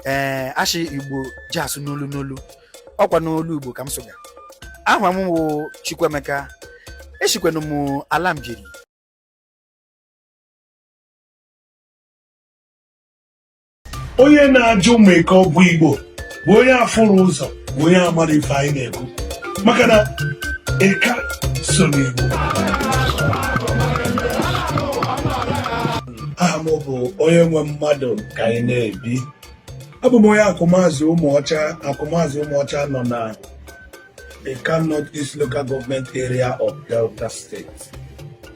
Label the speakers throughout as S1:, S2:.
S1: Ee, ashị Igbo ji asụ n'olu n'olu, ọkwa n'olu Igbo ka m sụga. Aha m wụ Chukwuemeka, eshikwanụ m ala Mbieri.
S2: Onye na-ajụ ma Ika ọ bụ Igbo bụ onye afụrọ ụzọ, bụ onye amarọ ife anyị na-ekwu, maka na Ika so n'Igbo. Aha m bụ onye nwe mmadụ ka anyị na-ebi. Abụ m onye Akụmazị Ụmụọcha. Akụmazị Ụmụọcha nọ na Ika North East Local Government Area of Delta State.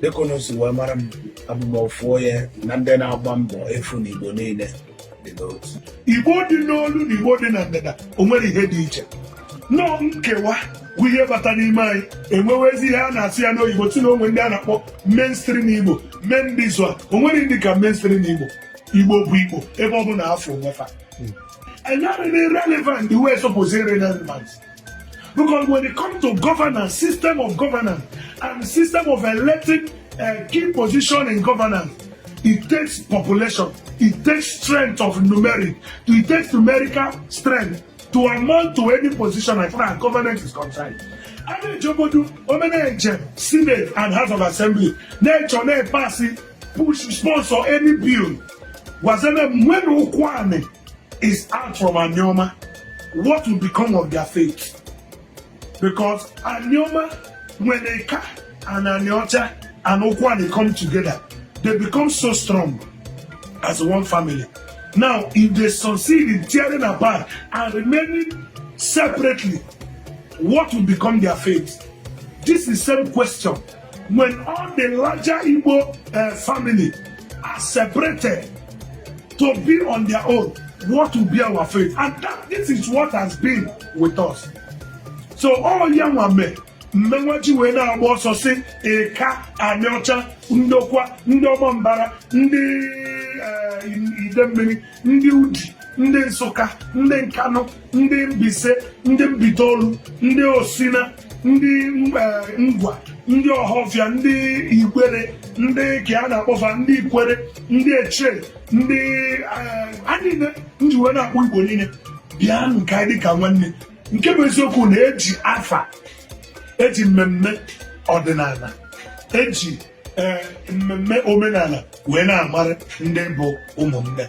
S2: Dịka unu si wee mara m, abụ m ofu onye na ndị na-agba mbọ ịfụ na Igbo niile dị n'otu. Igbo dị n'olu na Igbo dị na ndịda, o nwerọ ihe dị iche. Nọ nkewa bụ ihe bata n'ime anyị, enwewezi ihe a na-asị ya n'oyibo si na o nwe ndị a na-akpọ mainstream Igbo, main ndị a. O nwerọ ndị ka mainstream Igbo. Igbo bụ Igbo ebe ọ bụla afọ onwefa. And not really relevant the way it's supposed to be relevant. Because when it comes to governance, system of governance, and system of electing a key position in governance, it takes population, it takes strength of numeric, it takes numerical strength to amount to any position as far as governance is concerned. A na-ejegodu omenaeje Senate and House of Assembly na-echọ na-epasi, push, sponsor any bill. Gwazene m, when Ukwuani is out from Anioma, what will become of their fate? Because Anioma, when Ika and Aniocha and Ukwuani come together, they become so strong as one family. Now, if they succeed in tearing apart and remaining separately, what will become their fate? This is the same question. When all the larger Igbo family are separated to be on their own, what will be our fate? And that, this is what has been with us. So all ya nwa mee mmenwa ji wee na-agba ọsọ si Ika, Anịọcha, Ndokwa, ndị Ọmambara, ndị Idemmiri, ndị Udi, ndị Nsụka, ndị Nkanụ, ndị Mbaise, ndị Mbaitolu, ndị Osina, ndị Ngwa, ndị Ọhọfịa, ndị Igbere, ndị ka a na-akpọfa ndị Ikwere, ndị Eche, ndị a niile nji wee na-akpọ Igbo niile bịa nke anyị dịka nwanne. Nke bụ eziokwu na eji afa, eji mmemme ọdịnala, eji mmemme omenala wee na-amara ndị bụ ụmụnne.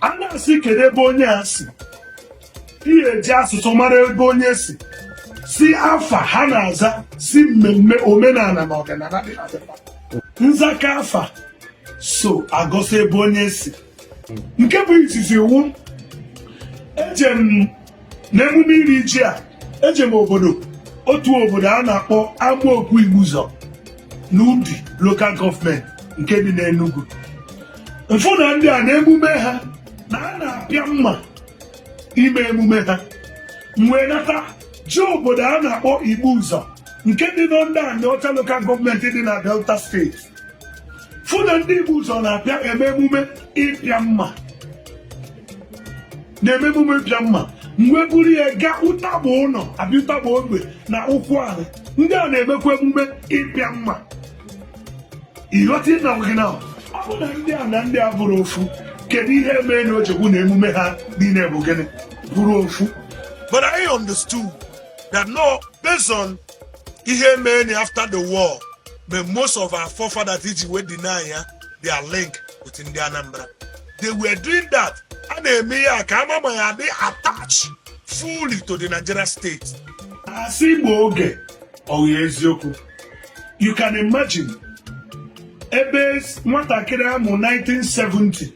S2: A na-asị kedu ebe onye a si, ihe eji asụsụ mara ebe onye si, si afa ha na-aza, si mmemme omenala na ọdịnala dị na be fa. Nzaka afa so agosi ebe onye si. Nke bụ izizi wu, eje m na emume iri ji a, eje m obodo, otu obodo a na-akpọ Amaokwe Igbuzọ na Udi Local Government nke dị n'Enugu. M fụ na ndị a na emume ha na a na-apịa mma ime emume ha. M wee nata jee obodo a na-akpọ Igbuzọ nke dị na ndị Anịọcha Local Government dị na Delta State, fụ na ndị Igbuzọ na-apịa eme emume ịpịa mma, na-eme emume ịpịa mma. M wee buru ya gaa Ụtagba ụlọ abịa Ụtagba Ogbe na Ụkwụanị, ndị a na-emekwa emume ịpịa mma. Ịghọta na gị na ọ bụ na ndị a na ndị a bụrụ ofu, kedu ihe mee na o chekwu na emume ha niile bụ gịnị bụrụ ofu?
S3: But I understood that no, based on ihe mere after the war, but most of our forefathers iji wee deny ya their link with ndị Anambra. They were doing that. A na-eme ya ka ama ma ya dị attached fully to the Nigeria state.
S2: Asị Igbo oge ọghọ eziokwu. You can imagine ebe nwatakịrị amụ 1970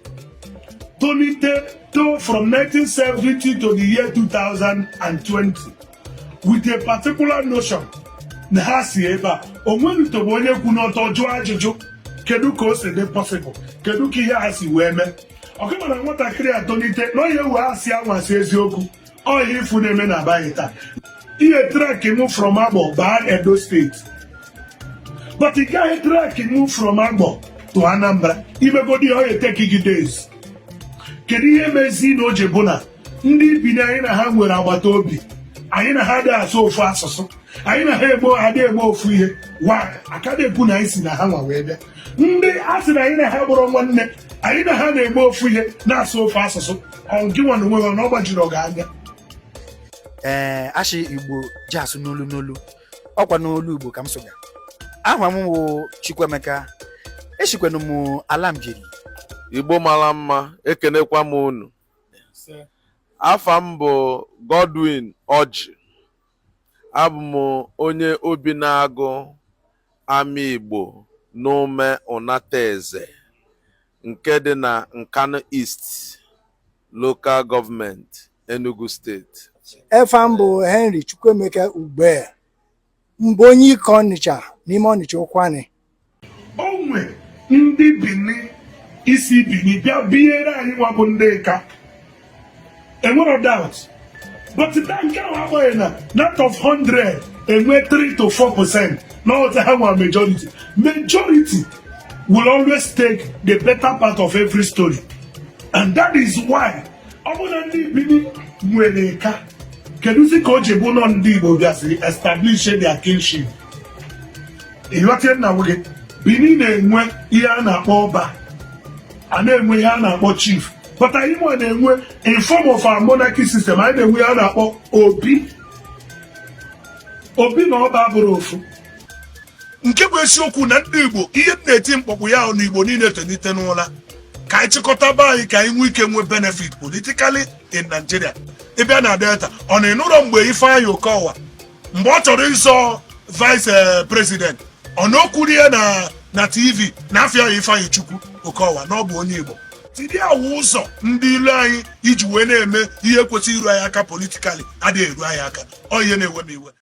S2: tolite to from 1970 to the year 2020 with a particular notion na ha si ebe a, o nwerutebụ onye kwu n'ọtọ jụọ ajụjụ, kedu ka o si dị possible, kedu ka ihe a si wee mee? Ọkụma na nwatakịrị a tolite na onye wee asị anwasị eziokwu ọhịa ifu na-eme na abaghị taa. Ihe trek mụ from Agbor baa Edo State, but ị gaghị trek mụ from Agbor to Anambra, imegodi ọ ya eteki gị days. Kedu ihe mezi na o ji bụ na ndị bi na anyị na ha nwere agbata obi, anyị na ha adịghị asụ ofu asụsụ, anyị na ha eme adịghị eme ofu ihe wa aka na-ekwu na anyị si na ha nwa wee bịa?
S3: Ndị a sị na anyị na ha bụrụ nwanne, anyị na ha na-eme ofu ihe, na-asụ ofu asụsụ. Ọ gị nwa na onwe ha na ọ gbajiri ọga anya.
S1: Ee, ashị Igbo ji asụ n'olu n'olu, ọkwa n'olu Igbo ka m sụga. Aha m wụ Chukwuemeka, eshikwanụ m ala Mbieri.
S4: Igbo mara mma, ekenekwa m unu. Afa m bụ Godwin Ọjị. Abụ m onye obi na-agụ ama Igbo n'Ume Unateze nke dị na Nkanu East Local Government, Enugu State.
S5: Efa m bụ Henry Chukwuemeka Ugbe, mbụ onye ike Ọnịcha n'ime Ọnịcha Ụkwanị.
S3: O nwe ndị Bini isi Bini bịa binyere anyị nwa bụ ndị Ịka, enwero doubt. But na nke ahụ agbaghị na out of 100 enwe 3 to 4% na ọta ha nwa majority. Majority will always take the better part of every story, and that is why ọ bụ na ndị Bini nwere Ịka, kedụzi ka o ji bụ nọ ndị Igbo bịasịrị establish their kingship? Ịghọta nna nwoke Bini na-enwe ihe a na-akpọ ọba, a na-enwe ihe a na-akpọ chief, but anyị nwa na-enwe in form of our monarchy system, anyị na-enwe ihe a na-akpọ obi. Obi na ọba bụrụ ofu. Nke bụ esiokwu na ndị Igbo, ihe m na-eti mkpọkpụ ya ahụ na Igbo niile tolite n'ụra ka anyị chịkọta be anyị, ka anyị nwee ike nwee benefit politically in Nigeria. Ịbịa na Delta, ọ na-enụrọ mgbe Ifeanyị Okowa, mgbe ọ chọrọ ịzọ vice president, ọ na okwuru ya na TV na afịa ya Ifeanyị Chukwu Okowa na ọ bụ onye Igbo. Tinye awụ ụzọ ndị ilu anyị iji wee na-eme ihe kwesịrị iru anyị aka politically adịghị eru anyị aka. Ọ ihe na-ewe m iwe.